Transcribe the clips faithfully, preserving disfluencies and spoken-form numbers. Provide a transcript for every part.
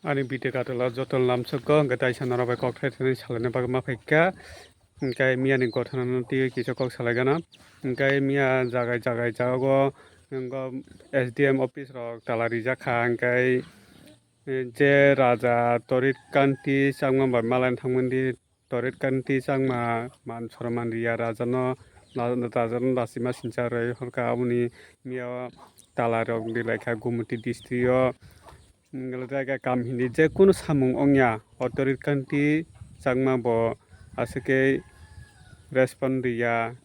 Ani video katula joto lamsukgo, hwnkhe taisa norok bai kok thai thani salaina bagwi ma phaikha. Hwnkhe miyani gothana no twiwi kisa kok salaigana. Hwnkhe miya jagai jagai jago, hwnkhe S D M office rok tala rijak kha, hwnkhe je raja Torit Kanti Chakma bai malai thangmani, Torit Kanti Chakma man soroman riya rajano, rajano lachima sincha rwi horkha, aboni miya o tala rok rilai kha Gumoti district o. Jaga kam hini je kunu samung ongya, o Torit Kanti Chakma bo aswk khe respond riya.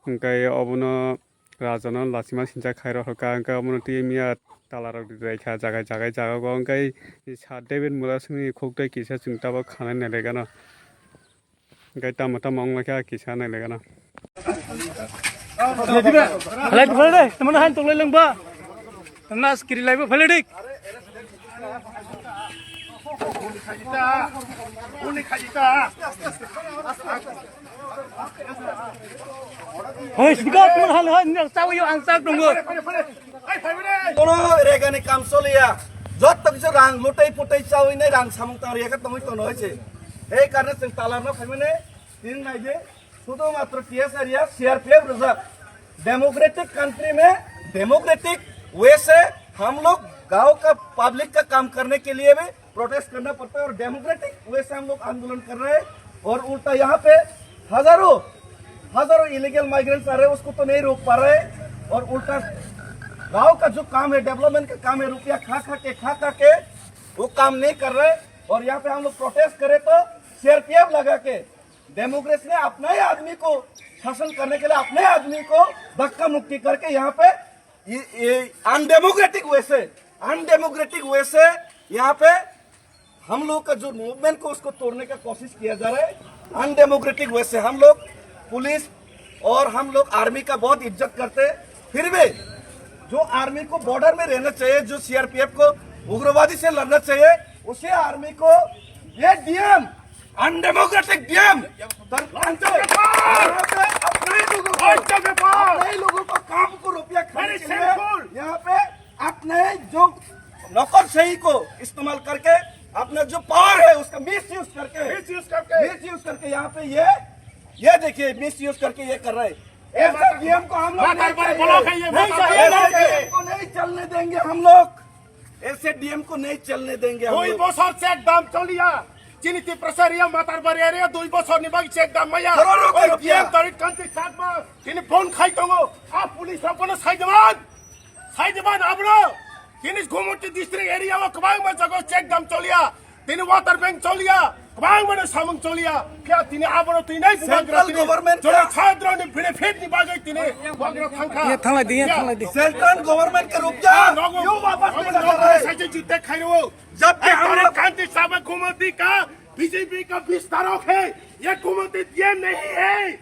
Hwnkhe obono rajano lachima sincha khairok hwnkha, hwnkhe obono twi miya tala rok rijai kha jagai jagai jaga o, hwnkhe Sir David Murasingni khuk tei kisa chwng tabuk khanai nailaigano, hwnkhe tamo tamo wnglaikha kisa nailaigano. Halai phalai de, teman han tonglai lengba. Nas kiri laibo phalai dik. Hoi, sika, teman han, han, ni chawi yo ang sak dong. Kono regani kam soliya. Jotto kichu rang lutai putai chawi nai rang samung tang riya ka tongwi tono hoise. Ei karne chwng talarno phaimani tin nai je. Sudhumatro T S R ya C R P F rwjak. Democratic country mein democratic way se hum log gaon ka public ka kaam karne ke liye bhi protest karna padta hai aur democratic way se hum log andolan kar rahe hain aur ulta yahan pe hazaron, hazaron illegal migrants aa rahe hain, usko to nahi rok pa rahe hain aur ulta gaon ka jo kaam hai, development ka kaam hai, rupya kha kha ke, kha kha ke wo kaam nahi kar rahe hain aur yahan pe hum log protest kare to C R P F laga ke democracy ने अपना ही आदमी को शासन करने के लिए अपने ही आदमी को धक्का मुक्की करके यहाँ पे ये, ये अनडेमोक्रेटिक वे से, अनडेमोक्रेटिक वे से यहाँ पे हम लोग का जो मूवमेंट को उसको तोड़ने का कोशिश किया जा रहा है। अनडेमोक्रेटिक वे से हम लोग पुलिस और हम लोग आर्मी का बहुत इज्जत करते हैं, फिर भी जो आर्मी को बॉर्डर में रहना चाहिए, जो सीआरपीएफ को उग्रवादी से लड़ना चाहिए, उसी आर्मी को ये डीएम अनडेमोक्रेटिक डीएम दरपंच यहाँ पे अपने ही लोगों को, अपने ही लोगों का काम को रुपया खाने के लिए यहाँ पे अपने जो नौकरशाही को इस्तेमाल करके अपना जो पावर है उसका मिसयूज करके, मिसयूज करके, मिसयूज करके यहाँ पे ये, ये देखिए मिसयूज करके ये कर रहे हैं। ऐसे डीएम को हम लोग नहीं चाहिए। नहीं चाहिए। ऐसे डीएम को नहीं चलने देंगे हम लोग। ऐसे डीएम को नहीं चलने देंगे हम लोग। দুই বছর চেক দাম চলিয়া, চিনি ত্রিপুরা area, মাতারবাড়ি area দুই বছর নি বাকি চেক দাম maya. Crore rupia. DM Torit Kanti Chakma, tini bon khai tongo. A police rok bono saidiman, saidiman abro. Tini Gumoti district area o kwbangma jaga o check dam choliya, tini water bank choliya, kwbangma no samung choliya. Phiya tini abono tini nai central government jono chadro ni benefit ni bagwi tini wagra thangkha. Iya, thanglai di, iya, thanglai di. Central government ka rupya nogo, yo wapas nahi leta hai. Saje jute khairo. Jab tak hum log Gumoti ka, B J P ka bistarok hai, ye Gumoti D M nahi hai.